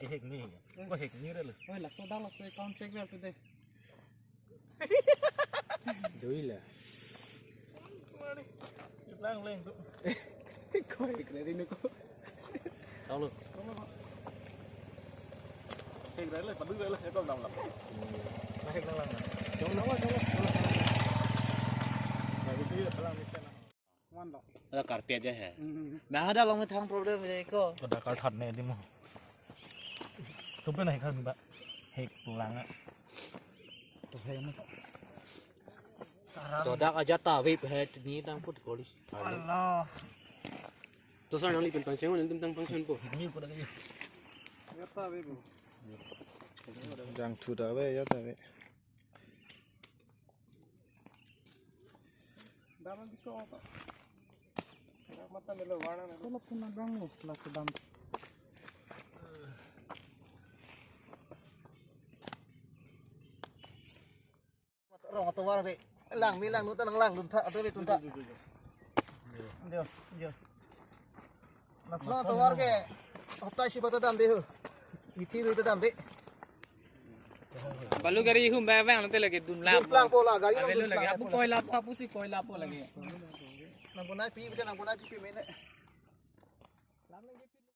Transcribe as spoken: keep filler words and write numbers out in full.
Hek ni. Ko hek ni re lo. Oi, laso dak laso account check re tu dei. Dui la. Mari. Lang leng tu. Ko hek re ni ko. Tahu lo. Hek re le, padu re le, hek dam lam. Lah hek lang lang. Jom lang, jom lang. Nah, itu ya, pelang di sana. Wan lo. Ada karpet aja he. Hmm. Nah, ada long thang problem ini ko. Kada kal that ne di mo. Tumpen hai kan ba. Hek pulang ah. Tuh hai mo. Todak aja tawip he ni tang put kolis. Allah. Tusar nang lipin pangcheng, nanti tang pangcheng po. Ni ko dah ni. Ya tawip bu. Jang thu ta ve, ya ta ve. Dam di ko apa? Dam mata nelo warna nelo. Kalau pun abang lo, lah sedang. Rong atovar ve. Lang mi lang nu ta nang lang dun tha, atovar ve tun tha. Dio, dio. Laso atovar ke. Hotai si bata dam dei ho. Ithi ru ta dam dei. Balu gari hum ba bang te lagi dun la. Dun plang po la, gari long Avelo dun lagi. Plang Apu po. Koila po, apu si koila po lagi. Nang punai pi, nang punai pi pi mene.